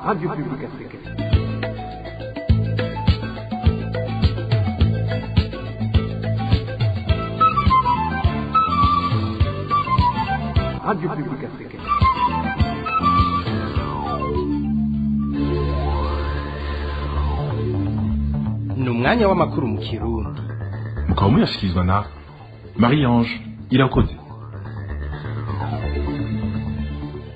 Radio Publique Africaine. Radio Publique Africaine. Ni umwanya w'amakuru mu Kirundi. Mukaba muyashyikirizwa na Marie Ange Irakoze.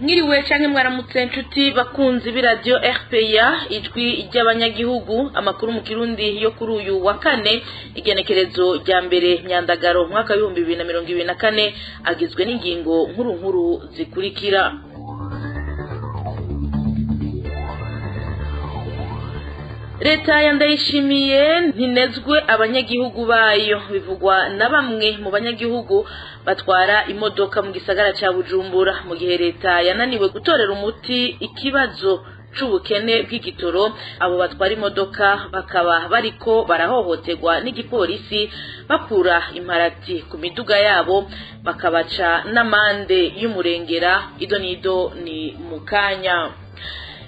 Mwiriwe canke mwaramutse, nshuti bakunzi b'iradiyo RPA, Ijwi ry'Abanyagihugu. Amakuru mu Kirundi yo kuri uyu wa kane, igenekerezo rya 1 Myandagaro, umwaka wa 2024, agizwe n'ingingo nkuru nkuru zikurikira: Leta ya Ndayishimiye ntinezwe abanyagihugu bayo, bivugwa na bamwe mu banyagihugu batwara imodoka mu gisagara ca Bujumbura, mu gihe leta yananiwe gutorera umuti ikibazo c'ubukene bw'igitoro. Abo batwara imodoka bakaba bariko barahohoterwa n'igipolisi, bakura imparati ku miduga yabo, bakabaca n'amande y'umurengera. Ido nido ni mukanya.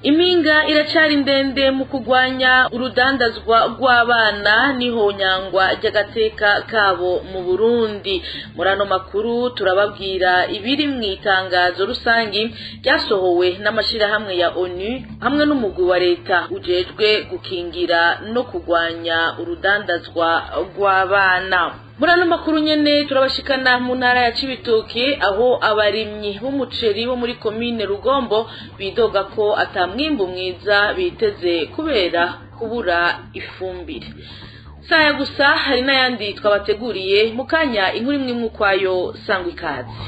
Impinga iracari ndende mu kugwanya urudandazwa rw'abana n'ihonyangwa ry'agateka kabo mu Burundi. Muri ano makuru turababwira ibiri mu itangazo rusangi ryasohowe n'amashirahamwe ya ONU hamwe n'umugwi wa leta ujejwe gukingira no kugwanya urudandazwa rw'abana. Muri ano makuru nyene turabashikana mu ntara ya Cibitoke, aho abarimyi b'umuceri bo muri komine Rugombo bidoga ko ata mwimbu mwiza biteze kubera kubura ifumbire. Saya gusa, hari n'ayandi twabateguriye mu kanya. Inkuru imwe imwe ukwayo, sangwa ikaze.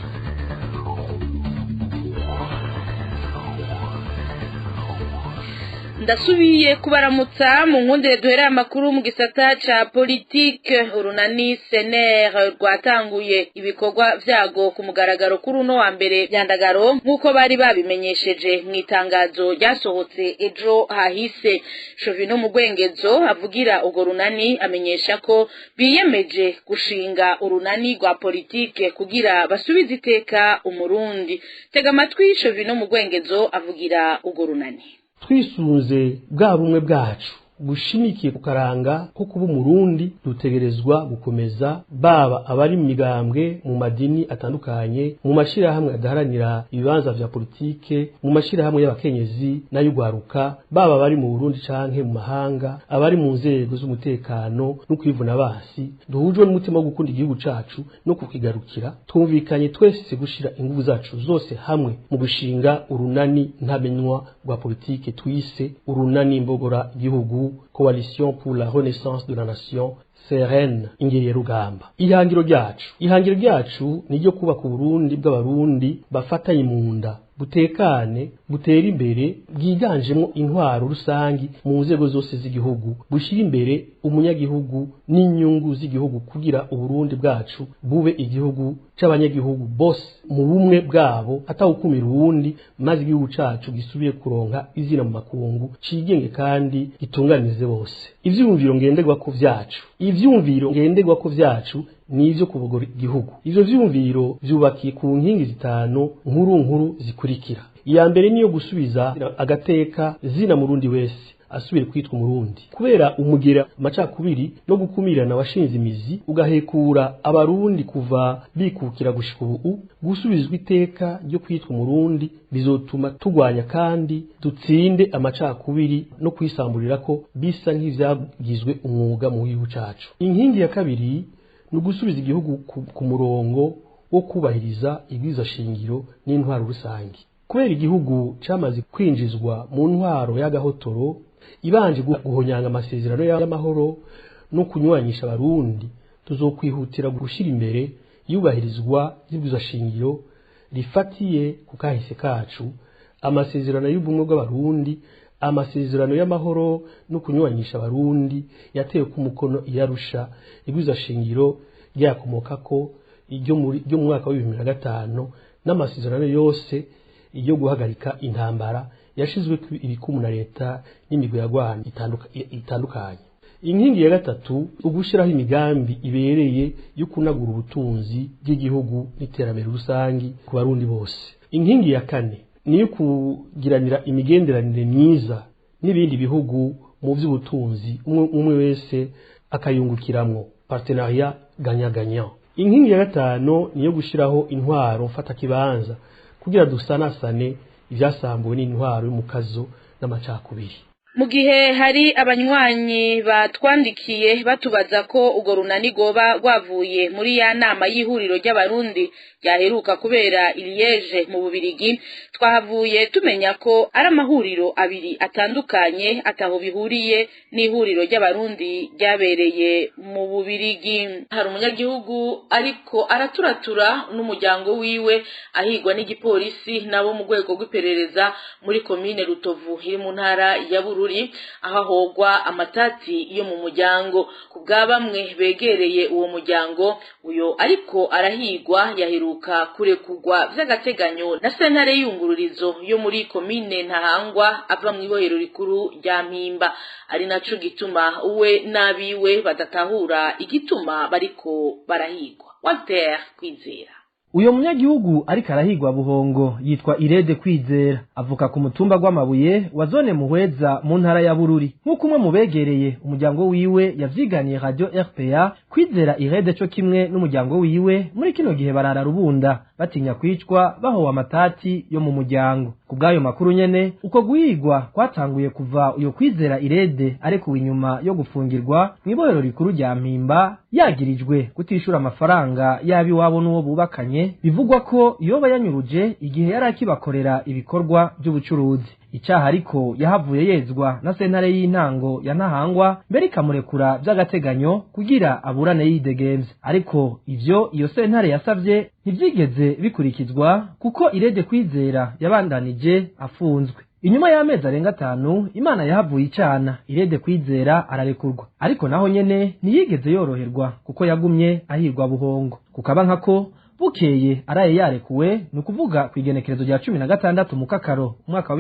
Ndasubiye kubaramutsa. Mu nkundire duhereye amakuru mu gisata ca politike. Urunani CNR rwatanguye ibikorwa vyago ku mugaragaro kuri uno wa 1 Vyandagaro, nk'uko bari babimenyesheje mu itangazo ryasohotse ejo hahise. Shovino Mugwengezo avugira urwo runani amenyesha ko biyemeje gushinga urunani rwa politike kugira basubize iteka Umurundi. Tega amatwi Shovino Mugwengezo avugira urwo runani. Twisunze bwa bumwe bwacu bushimikiye ku karanga ko kuba Umurundi, dutegerezwa gukomeza, baba abari mu migambwe, mu madini atandukanye, mu mashirahamwe adaharanira ibibanza vya politike, mu mashirahamwe y'abakenyezi n'ay'ugwaruka, baba abari mu Burundi canke mu mahanga, abari mu nzego z'umutekano no kwivuna basi, duhujwe n'umutima wo gukunda igihugu cacu no kukigarukira. Twumvikanye twese gushira inguvu zacu zose hamwe mu gushinga urunani ntamenywa rwa politike twise Urunani Mbogora Gihugu, Coalition pour la Renaissance de la Nation, CRN Ingeriye Rugamba. Ihangiro ryacu ni ryo kubaka Uburundi bw'Abarundi bafatanye mu nda, butekane, butera imbere, bwiganjemo intwaro rusangi mu nzego zose z'igihugu, bushyira imbere umunyagihugu n'inyungu z'igihugu, kugira Uburundi bwacu bube igihugu c'abanyagihugu bose mu bumwe bwabo, atawukumira uwundi, maze igihugu cacu gisubire kuronka izina mu makungu, cigenge kandi gitunganize bose. Ivyumviro ngenderwako vyacu ni ivyo kubogora igihugu. Ivyo vyumviro vyubakiye ku nkingi zitanu nkuru nkuru zikurikira: iya mbere niyo gusubiza agateka zina Murundi wese, asubire kwitwa Umurundi, kubera umugera amacakubiri no gukumirana washinze imizi ugahekura Abarundi kuva bikukira gushika ubu. Gusubizwa iteka ryo kwitwa Umurundi bizotuma tugwanya kandi dutsinde amacakubiri no kwisamburira ko bisa nk'ivyagizwe umwuga mu gihugu cacu. Inkingi ya kabiri ni ugusubiza igihugu ku murongo wo kubahiriza ibwirizwa shingiro n'intwaro rusange, kubera igihugu camaze kwinjizwa mu ntwaro y'agahotoro ibanje guhonyanga amasezerano y'amahoro no kunywanisha Abarundi. Tuzokwihutira gushira imbere iyubahirizwa ry'ibwirizwa shingiro rifatiye ku kahise kacu, amasezerano y'ubumwe bw'Abarundi, amasezerano y'amahoro no kunywanisha Abarundi yatewe ku mukono i Arusha, ibwirizwa shingiro ryakomokako ryo mu mwaka wa 2005, n'amasezerano yose yo guhagarika intambara yashizwe ibikumu na leta n'imigwi yagwana itandukanye. Inkingi ya gatatu, ugushiraho imigambi ibereye yo kunagura ubutunzi bw'igihugu n'iterambere rusangi ku Barundi bose. Inkingi ya kane Niyo kugiranira imigenderanire myiza n'ibindi bihugu mu by'ubutunzi, umwe wese akayungukiramwo, partenariat gagnant-gagnant. Inkingi ya gatanu niyo gushiraho intwaro mfatakibanza kugira dusanasane ibyasambuwe n'intwaro y'umukazo n'amacakubiri. Mu gihe hari abanywanyi batwandikiye batubaza ko urwo runani rwoba rwavuye muri ya nama y'ihuriro ry'Abarundi ryaheruka kubera i Liège mu Bubirigi, twahavuye tumenya ko ari amahuriro abiri atandukanye, ataho bihuriye n'ihuriro ry'Abarundi ryabereye mu Bubirigi. Hari umunyagihugu ariko araturatura n'umuryango wiwe ahigwa n'igipolisi nabo mu rwego rw'iperereza muri komine Rutovu iri mu ntara ya Bururi, aho ahogwa amatati yo mu muryango. Ku bwa bamwe begereye uwo muryango, uyo ariko arahigwa yaheruka kurekugwa vy'agateganyo na sentare y'iyungururizo yo muri komine Ntahangwa ava mu ibohero rikuru rya Mpimba, ari naco gituma we n'abiwe badatahura igituma bariko barahigwa. Walter Kwizera. Uyo munyagihugu ariko arahigwa buhongo yitwa Irede Kwizera, avuka ku mutumba gw'Amabuye wa zone Muhweza mu ntara ya Bururi. Nk'uko umwe mu begereye umuryango wiwe yavyiganiye Radio RPA, Kwizera Irede co kimwe n'umuryango wiwe muri kino gihe barara rubunda batinya kwicwa bahowe amatati yo mu muryango. Ku bw'ayo makuru nyene, uko guhigwa kwatanguye kuva uyo Kwizera Irede arekuwe inyuma yo gufungirwa mw'ibohero rikuru rya Mpimba, yagirijwe kutishura amafaranga y'abiwabo n'uwo bubakanye, bivugwa ko yoba yanyuruje igihe yari akibakorera ibikorwa by'ubucuruzi. Icaha ariko yahavuye yezwa na sentare y'intango ya Ntahangwa, mbere ikamurekura by'agateganyo kugira aburane yidegemvye. Ariko ivyo iyo sentare yasavye ntivyigeze bikurikizwa, kuko Irede Kwizera yabandanije afunzwe. Inyuma y'amezi arenga 5, Imana yahavuye icana, Irede Kwizera ararekurwa, ariko naho nyene ntiyigeze yoroherwa kuko yagumye ahirwa buhongo. Kukaba nkako bukeye araye yarekuwe, ni ukuvuga ku igenekerezo rya 16 Mukakaro umwaka wa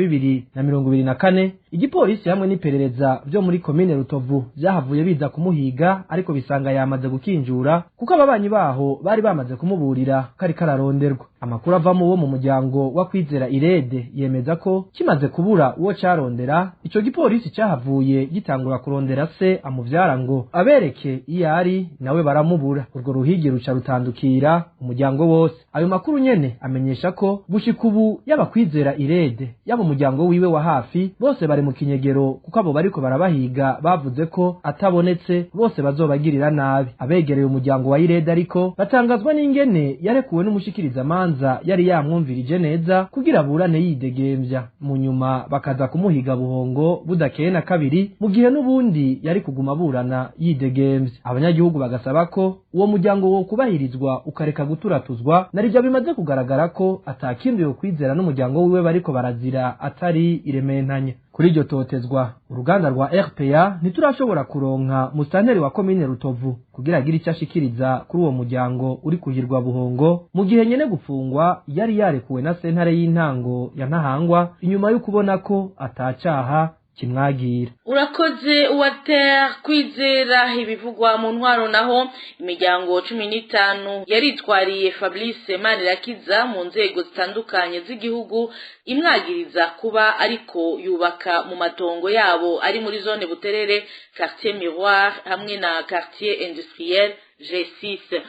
2024, igipolisi hamwe n'iperereza vyo muri komine Rutovu vyahavuye biza kumuhiga, ariko bisanga yamaze gukinjura kuko ababanyi baho bari bamaze kumuburira ko ariko araronderwa. Amakuru ava mu wo mu muryango wa Kwizera Irede yemeza ko kimaze kubura uwo carondera, ico gipolisi cahavuye gitangura kurondera se amuvyara ngo abereke iyo ari, nawe baramubura. Urwo ruhigi ruca rutandukira umuryango wose. Ayo makuru nyene amenyesha ko gushika ubu yaba Kwizera Irede yaba umuryango wiwe wa hafi bose bari mu kinyegero, kuko abo bariko barabahiga bavuze ko atabonetse bose bazobagirira nabi. Abegereye umuryango wa Irede ariko batangazwa n'ingene yarekuwe n'umushikirizamanza yari yamwumvirije neza kugira aburane yidegemvya, mu nyuma bakaza kumuhiga buhongo budakeye na kabiri, mu gihe n'ubundi yari kuguma aburana yidegemvya. Abanyagihugu bagasaba ko uwo muryango wo kubahirizwa ukareka guturatuzwa, narijya bimaze kugaragara ko atakindi yo Kwizera n'umuryango wiwe bariko barazira atari irementanya. Kuri iryo totezwa, uruganda rwa RPA ntiturashobora kuronka musitanteri wa komine Rutovu kugira agire icyo ashikiriza kuri uwo muryango uri kuhirwa buhongo, mu gihe nyene gufungwa yari yarekuwe na sentare y'intango ya Ntahangwa inyuma yo kubona ko atacaha kimwagira. Urakoze Walter Kwizera. Ibivugwa mu ntwaro naho, imiryango 15 yaritwariye Fabrice Manirakiza mu nzego zitandukanye z'igihugu, imwagiriza kuba ariko yubaka mu matongo yabo ari muri zone Buterere, quartier Miroir hamwe na quartier industriel G6.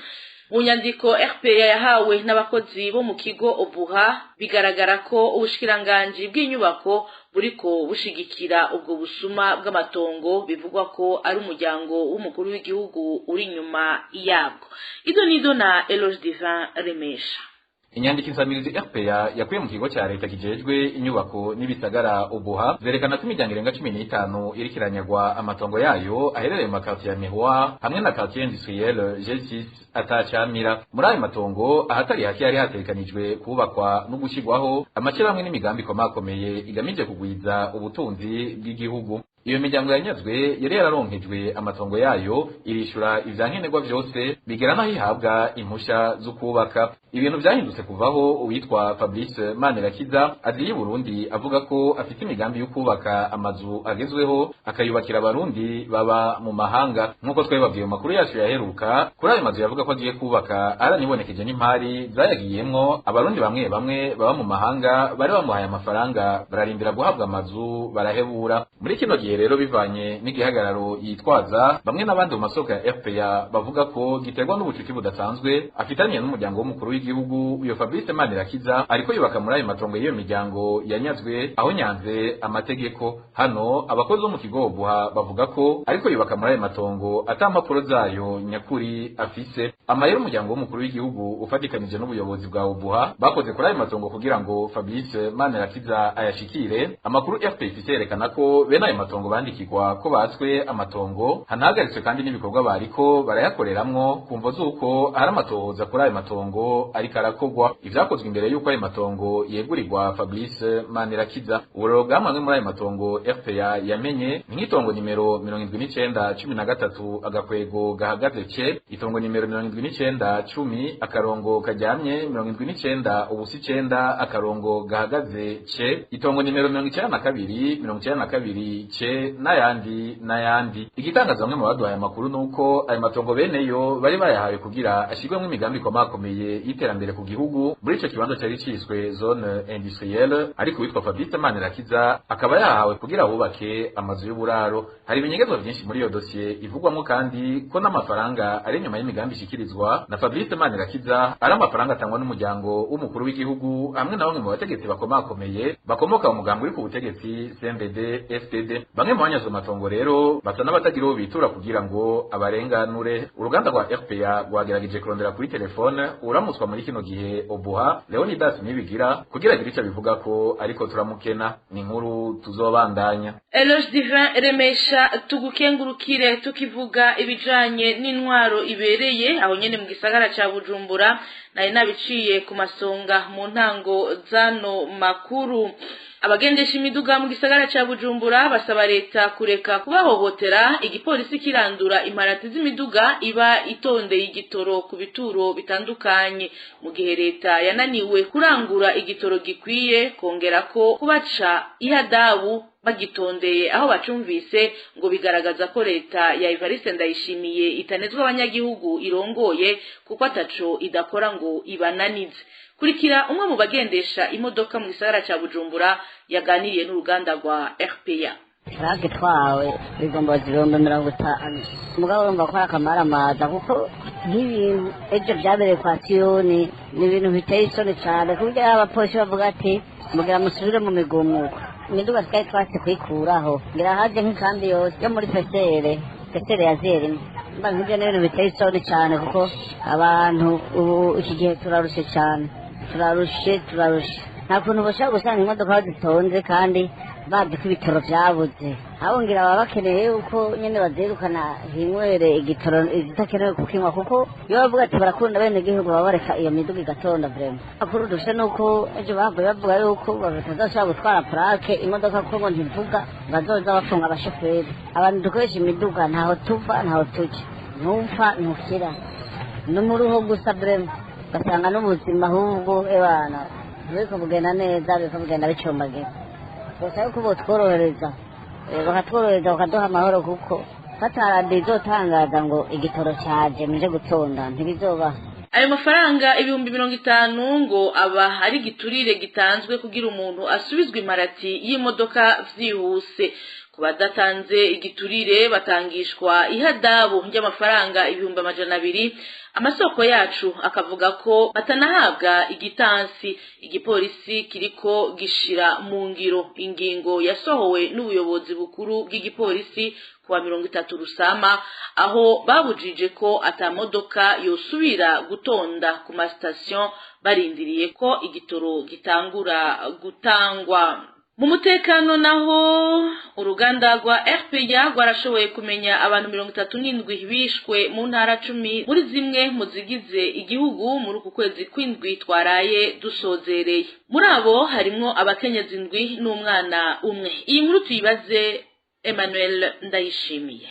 Mu nyandiko RPA yahawe n'abakozi bo mu kigo Obuha, bigaragara ko ubushikiranganji bw'inyubako buriko bushigikira ubwo busuma bw'amatongo, bivugwa ko ari umuryango w'umukuru w'igihugu uri inyuma yabwo. Ido nido na Eloge Divin Remesha. Inyandiko insamirizi RPA yakuye mu kigo ca leta kijejwe inyubako n'ibisagara Obuha zerekana ko imiryango irenga 15 iriko iranyagwa amatongo yayo aherereye mu makartier ya Miroir hamwe na quartier industriel G6 atacamira. Muri ayo matongo ahatari hake yari hategekanijwe kubakwa no gushyirwaho amashyirahamwe n'imigambi ikomakomeye igamije kugwiza ubutunzi bw'igihugu. Iyo miryango yanyazwe yari yararonkejwe amatongo yayo, irishura ivyankenerwa vyose, bigera naho ihabwa impusha zo kubaka. Ibintu vyahindutse kuvaho uwitwa Fabrice Manirakiza aziye i Burundi avuga ko afite imigambi yo kubaka amazu agezweho, akayubakira abarundi baba mu mahanga. Nk'uko twabibabwiye mu makuru yacu yaheruka, kuri ayo mazu yavuga ko agiye kubaka aranibonekeje n'impari zayagiyemwo. Abarundi bamwe bamwe baba mu mahanga bari bamuhaye amafaranga, bararindira guhabwa amazu barahebura. Muri kino gihe rero, bivanye n'igihagararo yitwaza, bamwe n'abandi mu masoko ya RPA bavuga ko giterwa n'ubucuti budasanzwe afitaniye n'umuryango w'umukuru w'igihugu, uyo Fabrice Manirakiza ariko yubaka muri ayo matongo y'iyo miryango yanyazwe aho nyanze amategeko. Hano abakozi bo mu kigo Buha bavuga ko ariko yubaka muri ayo matongo ata mpapuro zayo nyakuri afise. Amayero umuryango w'umukuru w'igihugu ufatikanije n'ubuyobozi bwa Ubuha bakoze kuri ayo matongo kugira ngo Fabrice Manirakiza ayashikire. Amakuru RPA ifise yerekana ko bene ayo matongo bandikirwa ko batswe amatongo, hanahagaritswe kandi n'ibikorwa bariko barayakoreramwo kumvo z'uko hari amatohoza kuri ayo matongo ariko arakorwa. Ivyakozwe imbere y'uko ayo matongo yegurirwa Fabrice Manirakiza, uburoro bw'amwe muri ayo matongo RPA yamenye ni nk'itongo nimero 7913 agakwego gahagaze C, itongo nimero 7910 akarongo karyamye 79 ubusa 9 akarongo gahagaze C, itongo nimero 92 92 C n'ayandi n'ayandi. Igitangaza bamwe mu baduhaye amakuru nuko ayo matongo beneyo bari bayahawe kugira ashirwemwo imigambi ikomakomeye y'iterambere ku gihugu muri ico kibanza cari ciswe zone industrielle, ariko uwitwa Fabrice Manirakiza akaba yahawe kugira bubake amazu y'uburaro. Hari ibinyegezo vyinshi muri iyo dosiye ivugwamwo, kandi ko n'amafaranga ari inyuma y'imigambi ishikirizwa na Fabrice Manirakiza ari amafaranga atangwa n'umuryango w'umukuru w'igihugu hamwe na bamwe mu bategetsi bakomakomeye bakomoka mu mugambi uri ku butegetsi CNDD FDD. Bamwe mu banyazo matongo rero basa n'abatagira uwo bitura kugira ngo abarenganure. Uruganda rwa RPA rwagerageje kurondera kuri telefone uramutswa muri kino gihe Obuha Leonidas Nibigira kugira agire ico abivuga ko, ariko turamukena. Ni inkuru tuzobandanya. Eloge Divin Remesha, tugukengurukire. Tukivuga ibijanye n'intwaro ibereye aho nyene mu gisagara ca Bujumbura, nari nabiciye ku masonga mu ntango zano makuru. Abagendesha imiduga mu gisagara ca Bujumbura basaba leta kureka kubahohotera, igipolisi kirandura imparati z'imiduga iba itondeye igitoro ku bituro bitandukanye, mu gihe leta yananiwe kurangura igitoro gikwiye, kongera ko kubaca ihadabu bagitondeye aho bacumvise ngo bigaragaza ko leta ya Evariste Ndayishimiye itanezwa abanyagihugu irongoye, kuko ataco idakora ngo ibananize. Kurikira umwe mu bagendesha imodoka mu gisagara ca Bujumbura yaganiriye n'uruganda rwa RPA. Plaque twawe bigomba 50,000, mugabo urumva ko ari akamaramaza, kuko nk'ibintu ejo byabereye kwa Siyoni ni ibintu biteye isoni cane, ku buryo abapolisi bavuga ati mugira musubire mu migumuko. Imiduga twari twatse kuyikuraho, ngira haje nk'ikambi yose yo muri pesere ya zerimo. Mba nk'ivyo ni ibintu biteye isoni cane, kuko abantu ubu iki gihe turarushe cane, turarushe, turarushe. Nta kuntu bashobora gusanga imodoka bazitonze kandi bazi ko ibitoro vyabuze. Abo ngira baba bakeneye yuko nyene bazirukana hinywere igitoro izitakenewe kukinywa, kuko iyo bavuga ati barakunda bene igihugu baba bareka iyo miduga igatonda. Vraiment, amakuru dufise nuko ejo bavuye bavuga yuko batazashobora gutwara plaque imodoka kuko ngo ntivuga, bazoza bafunga abashoferi. Abantu dukoresha imiduga ntaho tuva ntaho tuja, ntupfa ntukira, no mu ruho gusa. Vraiment, ugasanga n'ubuzima ahubwo ebana biriko bugenda neza, biriko bugenda bicumbagira. Gusa yuko botworohereza, bakatworohereza, bakaduha amahoro, kuko bataradiyo izotangaza ngo igitoro caje muje gutonda, ntibizobaho. Ayo mafaranga 50,000 ngo aba ari giturire gitanzwe kugira umuntu asubizwe imparati y'imodoka vyihuse. Ku badatanze igiturire batangishwa ihadabu ry'amafaranga 200,000. Amasoko yacu akavuga ko batanahabwa igitansi. Igipolisi kiriko gishira mu ngiro ingingo yasohowe n'ubuyobozi bukuru bw'igipolisi kuwa 30 Rusama, aho babujije ko atamodoka yosubira gutonda ku masitasiyo barindiriye ko igitoro gitangura gutangwa. Mu mutekano naho, uruganda rwa RPA rwarashoboye kumenya abantu 37 bishwe mu ntara 10 muri zimwe mu zigize igihugu muri uku kwezi kw'indwi twaraye dusozereye. Muri abo harimwo abakenyezi indwi n'umwana umwe. Iyi nkuru tuyibaze Emmanuel Ndayishimiye.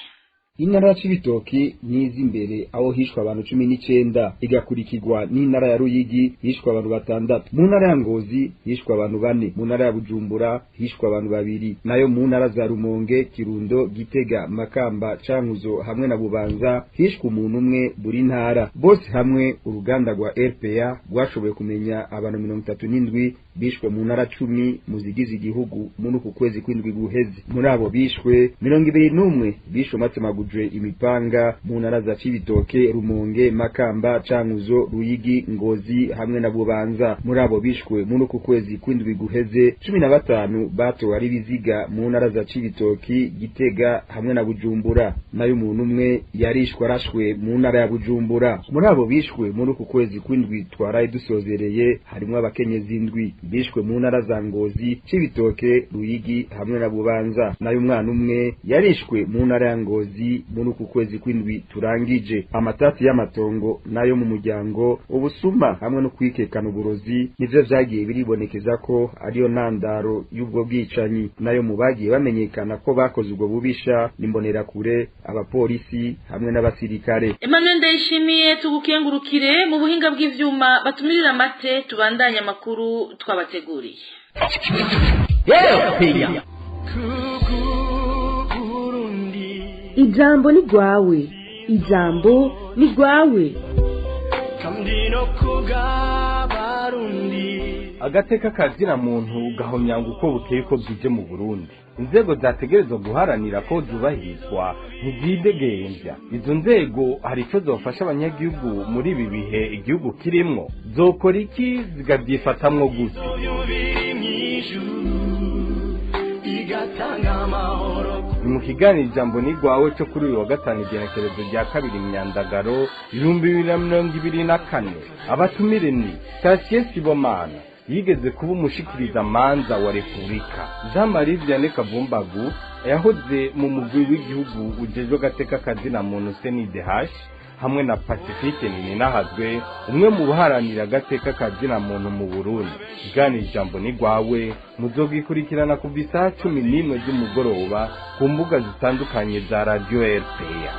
Intara ya Cibitoke nizi imbere aho hishwe abantu 19, igakurikirwa n'intara ya Ruyigi hishwe abantu 6, mu ntara ya Ngozi hishwe abantu 4, mu ntara ya Bujumbura hishwe abantu 2, nayo mu ntara za Rumonge, Kirundo, Gitega, Makamba, Cankuzo hamwe na Bubanza hishwe umuntu umwe buri ntara. Bose hamwe uruganda rwa RPA rwashoboye kumenya abantu 37 bishwe mu ntara 10 muzigize igihugu muri uku kwezi kw'indwi guheze. Muri abo bishwe 21 bishwe matemagujwe imipanga mu ntara za Cibitoke, Rumonge, Makamba, Cankuzo, Ruyigi, Ngozi hamwe na Bubanza. Muri abo bishwe muri uku kwezi kw'indwi guheze 15 batowe ari biziga mu ntara za Cibitoke, Gitega hamwe na Bujumbura, nayo umuntu umwe yarishwe arashwe mu ntara ya Bujumbura. Muri abo bishwe muri uku kwezi kw'indwi twaraye dusozereye harimo abakenyezi indwi bishwe mu ntara za Ngozi, Cibitoke, Ruyigi hamwe na Bubanza, nayo umwana umwe yarishwe mu ntara ya Ngozi muri uku kwezi kw'indwi turangije. Amatati y'amatongo nayo mu muryango, ubusuma hamwe no kwikekana uburozi nivyo vyagiye biribonekeza ko ariyo ntandaro y'ubwo bwicanyi. Nayo mu bagiye bamenyekana ko bakoze ubwo bubisha n'imbonerakure, abapolisi hamwe n'abasirikare. Emmanuel Ndayishimiye tugukengurukire. Mu buhinga bw'ivyuma batumirira amate, tubandanye amakuru twabateguriye. Ijambo ni gwawe, ijambo ni gwawe. Agateka kazira muntu gahomyanga uko bukeye ko bwije mu Burundi. Inzego zategerezwa guharanira ko zubahirizwa ntizidegembya. Izo nzego hari ico zofasha abanyagihugu muri ibi bihe igihugu kirimwo? Zokora iki zikavyifatamwo gute? Ni mu kiganiro Ijambo ni Rwawe cyo kuri uyu wa gatanu igenekerezo rya 2 Myandagaro 2024. Abatumire ni Tasie Sibomana yigeze kuba umushikiriza manza wa Republika, Jean Marie Vianney Kavumbagu yahoze mu mugwi w'igihugu ujejwe agateka kazina muntu CNDH, hamwe na Pacifique Nininahazwe umwe mu baharanira agateka kazina muntu mu Burundi. Ikiganiro Ijambo ni Rwawe muzogikurikirana kuva isaha 11 z'umugoroba ku mbuga zitandukanye za Radio RPA.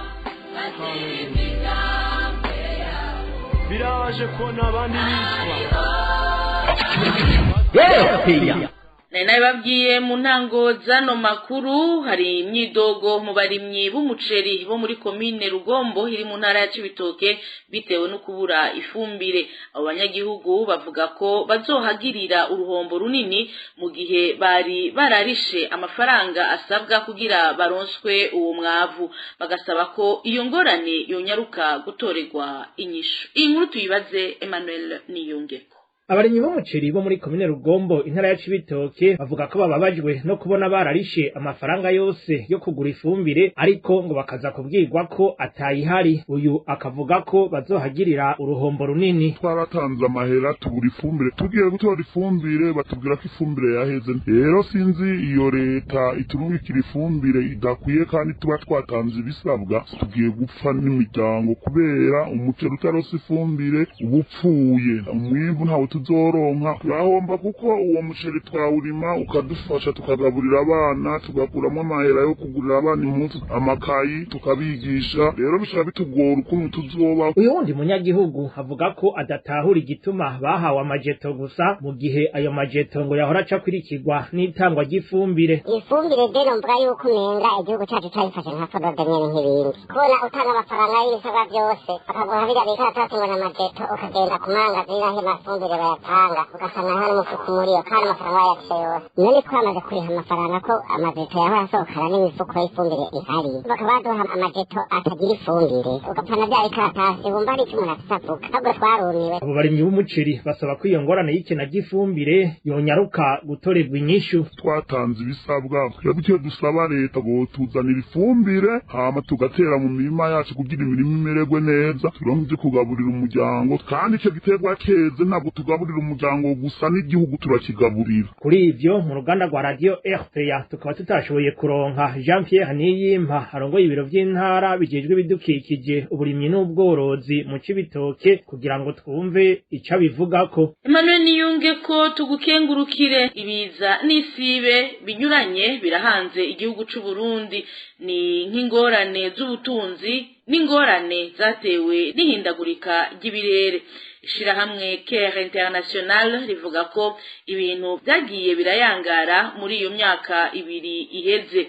Birabaje kubona abandi bicwa. Nari nabibabwiye mu ntango z'ano makuru, hari imyidogo mu barimyi b'umuceri bo muri komine Rugombo iri mu ntara ya Cibitoke bitewe no kubura ifumbire. Abo banyagihugu bavuga ko bazohagirira uruhombo runini mu gihe bari bararishe amafaranga asabwa kugira baronswe uwo mwavu, bagasaba ko iyo ngorane yonyaruka gutorerwa inyishu. Iyi nkuru tuyibaze Emmanuel Niyongeko. Abarimyi b'umuceri bo muri komine Rugombo intara ya Cibitoke bavuga ko bababajwe no kubona bararishe amafaranga yose yo kugura ifumbire, ariko ngo bakaza kubwirwa ko atayihari. Uyu akavuga ko bazohagirira uruhombo runini. Twaratanze amahera tugura ifumbire, tugiye gutora ifumbire batubwira ko ifumbire yaheze. Rero sinzi iyo leta iturungikira ifumbire idakwiye kandi tuba twatanze ibisabwa, tugiye gupfa n'imiryango kubera umuceri utarose ifumbire uba upfuye, umwimbu ntawo tuzoronka. Turahomba kuko uwo muceri twawurima ukadufasha tukagaburira abana, tugakuramo amahera yo kugurira abana impuzu, amakayi, tukabigisha. Rero bishobora bitugora ukuntu tuzoba. Uyu wundi munyagihugu avuga ko adatahura igituma bahawe amajeto gusa, mu gihe ayo majeto ngo yahora aca akurikirwa n'itangwa ry'ifumbire. Ifumbire rero mvuga yuko umenga igihugu cacu cayifashe nka forode nyene nk'ibindi, kubona utanga amafaranga y'ibisabwa byose bakaguha biriya bikaratasi ngo n'amajeto, ukagenda ku mangazini aho amafumbire bayatanga ugasanga nta n'umufuko umuriyo kandi amafaranga bayacishe yose. None twamaze kuriha amafaranga ko amajeto yahora asohokana n'imifuko y'ifumbire ihari, bakaba baduha amajeto atagira ifumbire, ugapfana bya bikaratasi wumva ari icyo umuntu afise avuga. Ahubwo twarumiwe. Abo barimyi b'umuceri basaba ko iyo ngorane y'ikena ry'ifumbire yonyaruka gutorerwa inyishu. Twatanze ibisabwa, twebwe icyo dusaba leta botuzanira ifumbire hama tugatera mu mirima yacu kugira imirima imererwe neza, turonke ivyo kugaburira umuryango. Kandi ico giterwa keze ntabwo tugaburira ntitugaburira umuryango gusa, n'igihugu turakigaburira. Kuri ivyo, mu ruganda rwa Radio RPA tukaba tutashoboye kuronka Jean Pierre Niyimpa arongoye ibiro vy'intara bijejwe ibidukikije, uburimyi n'ubworozi mu Cibitoke kugira ngo twumve ico abivugako. Emmanuel Niyunge ko tugukengurukire. Ibiza n'isibe binyuranye birahanze igihugu c'u Burundi, ni nk'ingorane z'ubutunzi n'ingorane zatewe n'ihindagurika ry'ibirere. Ishirahamwe Care International rivuga ko ibintu byagiye birayangara muri iyo myaka 2 iheze.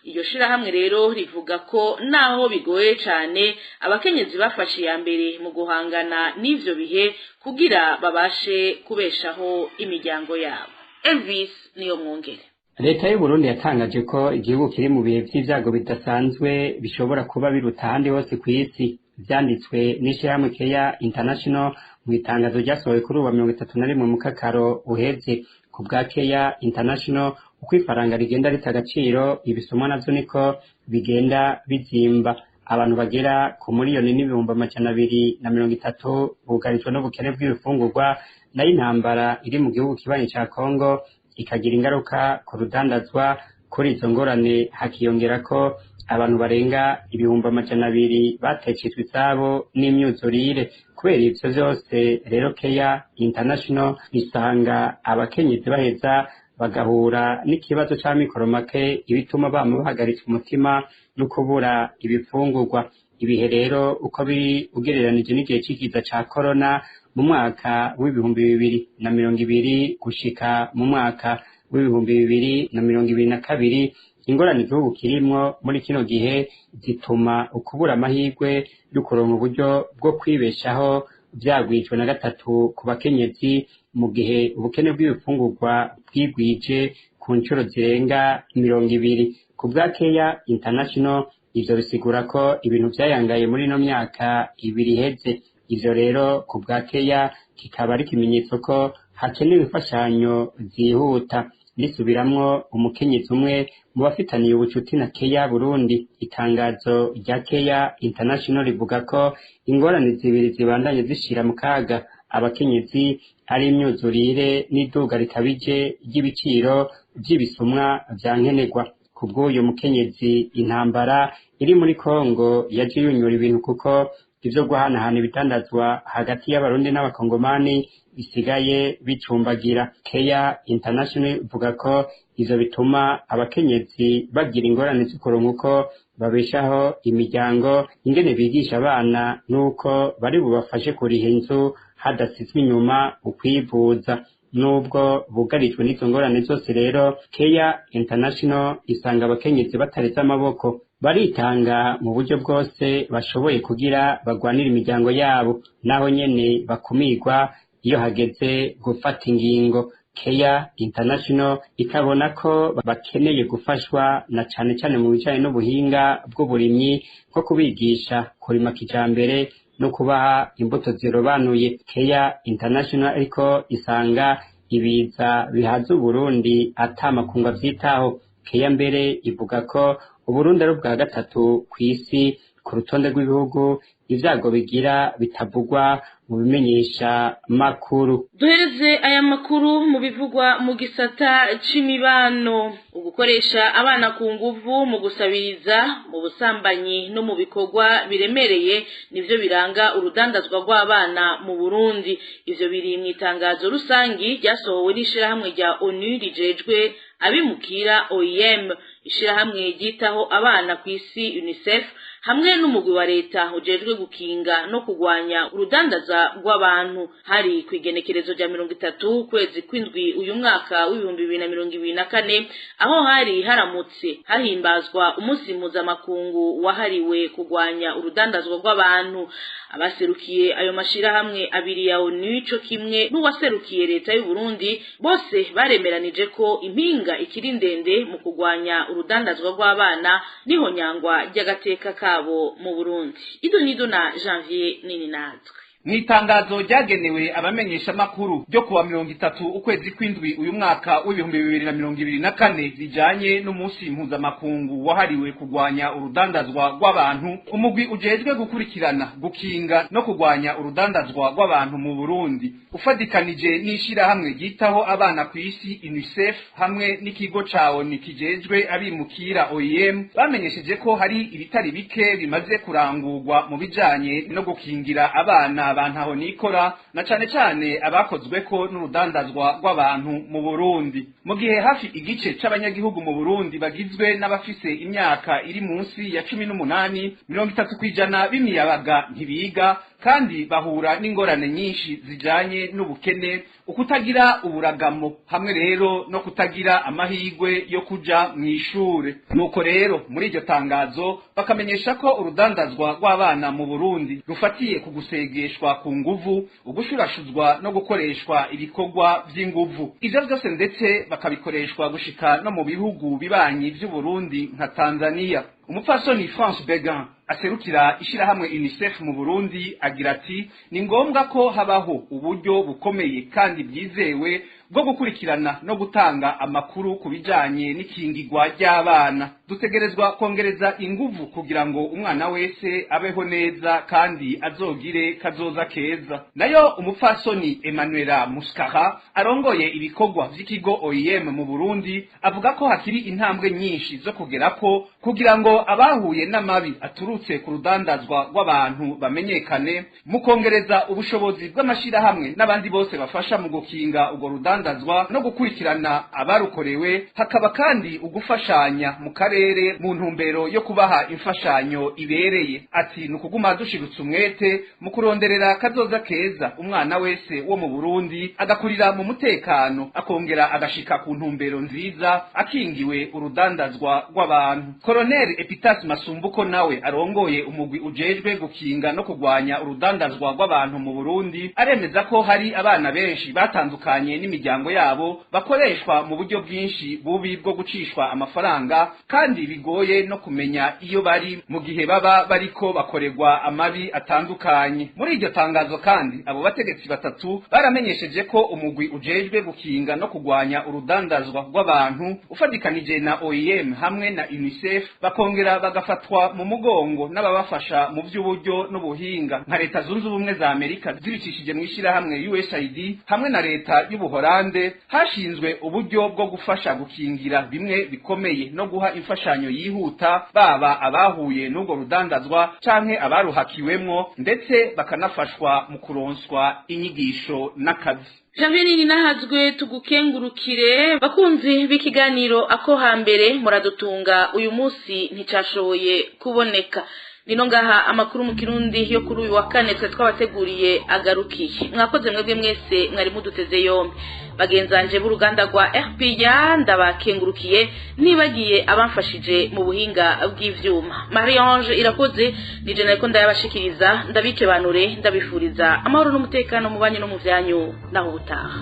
Iryo shirahamwe rero rivuga ko naho bigoye cane, abakenyezi bafashe iya mbere mu guhangana n'ivyo bihe kugira babashe kubeshaho imiryango yabo. Elvis niyo mwongere. Leta y'u Burundi yatangaje ko igihugu kiri mu bihe vy'ivyago bidasanzwe bishobora kuba biruta ahandi hose kw'isi. Vyanditswe n'ishirahamwe Care International mu itangazo ryasohowe kuri uwa 31 Mukakaro uheze. Ku bwa Care International, uko ifaranga rigenda rita agaciro, ibisomwa navyo niko bigenda bizimba. Abantu bagera ku 1,230,000 bugarijwe n'ubukene bw'ibifungurwa, nayo intambara iri mu gihugu kibanyi ca Kongo ikagira ingaruka ku rudandazwa. Kuri izo ngorane hakiyongera ko abantu barenga 200,000 bateshejwe izabo n'imyuzurire. Kubera ivyo vyose rero, Care International isanga abakenyezi baheza bagahura n'ikibazo c'amikoro make, ibituma bama bahagaritse umutima no kubura ibifungurwa. Ibihe rero uko biri ugereranije n'igihe c'ikiza ca corona mu mwaka w'2020 gushika mu mwaka w'2022, ingorane igihugu kirimwo muri kino gihe zituma ukubura amahirwe yo kuronka uburyo bwo kwibeshaho vyagwijwe na 3 ku bakenyezi, mu gihe ubukene bw'ibifungurwa bwigwije ku nshuro zirenga 20. Ku bwa Care International, ivyo bisigura ko ibintu vyayangaye muri ino myaka 2 iheze. Ivyo rero ku bwa Care kikaba ari ikimenyetso ko hakenewe imfashanyo zihuta. Risubiramwo umukenyezi umwe mu bafitaniye ubucuti na Care Burundi. Itangazo rya Care International rivuga ko ingorane zibiri zibandanye zishira mu kaga abakenyezi ari imyuzurire n'iduga rikabije ry'ibiciro vy'ibisumwa vya nkenerwa. Kubw'uyu mukenyezi, intambara iri muri Kongo yaje yunyura ibintu, kuko ivyo guhanahana ibitandazwa hagati y'abarundi n'abakongomani bisigaye bicumbagira. Care International ivuga ko ivyo bituma abakenyezi bagira ingorane zo kuronka uko babeshaho imiryango, ingene bigisha abana n'uko bari bubafashe kuriha inzu hadasizwe inyuma ukwivuza. Nubwo bugarijwe n'izo ngorane zose rero, Care International isanga abakenyezi batareze amaboko, baritanga mu buryo bwose bashoboye kugira bagwanire imiryango yabo, naho nyene bakumirwa iyo hageze gufata ingingo. Care International ikabona ko bakeneye gufashwa na cane cane mu bijanye n'ubuhinga bw'uburimyi, nko kubigisha kurima kijambere no kubaha imbuto zirobanuye. Care International ariko isanga ibiza bihaza Uburundi ata makungu avyitaho. Care mbere ivuga ko Uburundi ari ubwa 3 kw'isi ku rutonde rw'ibihugu ivyago bigira bitavugwa mu bimenyesha makuru. Duhereze aya makuru mu bivugwa mu gisata c'imibano. Ugukoresha abana ku nguvu mu gusabiriza, mu busambanyi no mu bikorwa biremereye nivyo biranga urudandazwa rw'abana mu Burundi. Ivyo biri mu itangazo rusangi ryasohowe n'ishirahamwe rya ONU rijejwe abimukira OIM, ishirahamwe ryitaho abana kw'isi UNICEF, hamwe n'umugwi wa leta ujejwe gukinga no kugwanya urudandaza rw'abantu. Hari kwigenekerezo rya 30 kwezi kwindwi uyu mwaka w'2024, aho hari haramutse hahimbazwa umunsi mpuzamakungu wahariwe kugwanya urudandazwa rw'abantu. Abaserukiye ayo mashirahamwe abiri ya ONU co kimwe n'uwaserukiye leta y'u Burundi bose baremeranije ko impinga ikiri ndende mu kugwanya urudandazwa rw'abana n'ihonyangwa ry'agateka kabo mu Burundi. Idonido na Janvier Nininazwe. Mw'itangazo ryagenewe abamenyesha makuru ryo kuwa 30 ukwezi kw'indwi uyu mwaka w'2024 rijanye n'umunsi mpuzamakungu wahariwe kugwanya urudandazwa rw'abantu, umugwi ujejwe gukurikirana, gukinga no kugwanya urudandazwa rw'abantu mu Burundi ufadikanije n'ishirahamwe ryitaho abana ku isi UNICEF hamwe n'ikigo ca ONU kijejwe abimukira OIM bamenyesheje ko hari ibitari bike bimaze kurangurwa mu bijanye no gukingira abana bantaho nikora na cane cane abakozweko n'urudandazwa rw'abantu mu Burundi. Mu gihe hafi igice c'abanyagihugu mu Burundi bagizwe n'abafise imyaka iri munsi ya 18, 30% b'imiyabaga ntibiga kandi bahura n'ingorane nyinshi zijanye n'ubukene, ukutagira uburagamo hamwe rero no kutagira amahirwe yo kuja mw'ishure. Nuko rero muri iryo tangazo bakamenyesha ko urudandazwa rw'abana mu Burundi rufatiye ku gusegeshwa ku nguvu, ugushurashuzwa no gukoreshwa ibikorwa vy'inguvu. Ivyo vyose ndetse bakabikoreshwa gushika no mu bihugu bibanyi vy'u Burundi nka Tanzania. Umupfasoni France Began aserukira ishirahamwe UNICEF mu Burundi agira ati: ni ngombwa ko habaho uburyo bukomeye kandi bwizewe bwo gukurikirana no gutanga amakuru ku bijanye n'ikingirwa ry'abana. Dutegerezwa kongereza inguvu kugira ngo umwana wese abeho neza kandi azogire kazoza keza. Nayo umupfasoni Emmanuela Muskara arongoye ibikorwa vy'ikigo OIM mu Burundi avuga ko hakiri intambwe nyinshi zo kugerako kugira ngo abahuye n'amabi aturutse ku rudandazwa rw'abantu bamenyekane, mu kongereza ubushobozi bw'amashirahamwe n'abandi bose bafasha mu gukinga urwo rudandazwa no gukurikirana abarukorewe, hakaba kandi ugufashanya mu karere mu ntumbero yo kubaha imfashanyo ibereye. Ati: nukuguma dushirutse umwete mu kuronderera kazoza keza umwana wese wo mu Burundi, agakurira mu mutekano, akongera agashika ku ntumbero nziza akingiwe urudandazwa rw'abantu. Colonel Epitas Masumbuko nawe arongoye umugwi ujejwe gukinga no kugwanya urudandazwa rw'abantu mu Burundi aremeza ko hari abana benshi batandukanye n'imiryango yabo bakoreshwa mu buryo bwinshi bubi bwo gucishwa amafaranga, kandi bigoye no kumenya iyo bari mu gihe baba bariko bakorerwa amabi atandukanye. Muri iryo tangazo kandi abo bategetsi batatu baramenyesheje ko umugwi ujejwe gukinga no kugwanya urudandazwa rw'abantu ufadikanije na OIM hamwe na UNICEF bakongera bagafatwa mu mugongo n'ababafasha mu by'uburyo n'ubuhinga nka Leta Zunze Ubumwe za Amerika zibicishije mu ishirahamwe USAID hamwe na Leta y'Ubuholande, hashinzwe uburyo bwo gufasha gukingira bimwe bikomeye no guha imfashanyo yihuta baba abahuye n'ubwo rudandazwa canke abaruhakiwemwo, ndetse bakanafashwa mu kuronswa inyigisho n'akazi. Janvier nahazwe tugukengurukire. Bakunzi b'ikiganiro ako hambere muradutunga, uyu munsi nticashoboye kuboneka. Nino ngaha amakuru mu Kirundi yo kuri uyu wa kane twe twabateguriye agarukiye. Mwakoze mwebwe mwese mwari muduteze yombi. Bagenzanje b'uruganda rwa RPA ndabakengurukiye, nibagiye abamfashije mu buhinga bw'ivyuma. Marie Ange Irakoze nije nariko ndayabashikiriza, ndabike banure, ndabifuriza amahoro n'umutekano mu banyu no mu vyanyu, naho ubutaha.